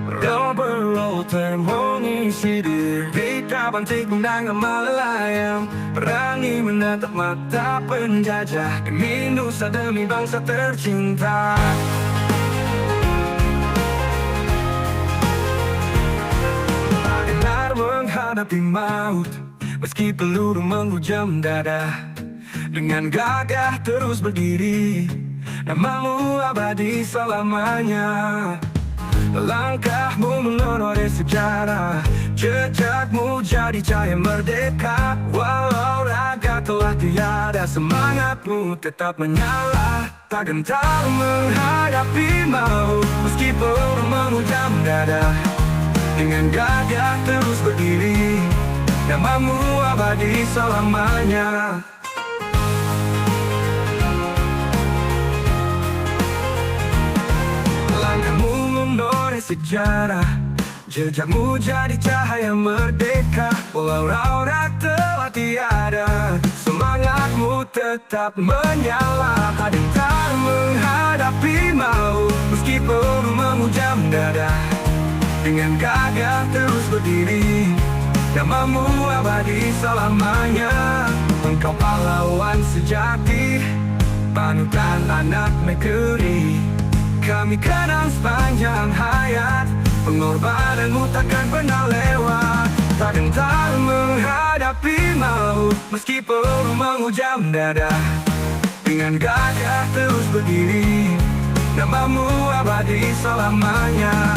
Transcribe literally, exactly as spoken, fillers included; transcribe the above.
Double termoni sidir, beta bantik nanga malayang, berani menatap mata penjajah, demi nusa, demi bangsa tercinta. Benar menghadapi maut, meski peluru menghujam dada, dengan gagah terus berdiri, namamu abadi selamanya. Langkahmu menonore sejarah, jejakmu jadi cahaya merdeka. Walau raga telah tiada, semangatmu tetap menyala. Tak gentar menghadapi maut, meski peluru menghujam dada, dengan gagah terus berdiri, namamu abadi selamanya. Langkahmu menore sejarah, jejakmu jadi cahaya merdeka. Walau raga telah tiada, semangatmu tetap menyala. Tak gentar menghadapi maut, meski peluru menghujam dada, dengan gagah terus berdiri, namamu abadi selamanya. Engkau pahlawan sejati, panutan anak negeri. Kami kenang sepanjang hayat, pengorbananmu takkan pernah lewat. Tak gentar menghadapi maut, meski peluru menghujam dada, dengan gagah terus berdiri, namamu abadi selamanya.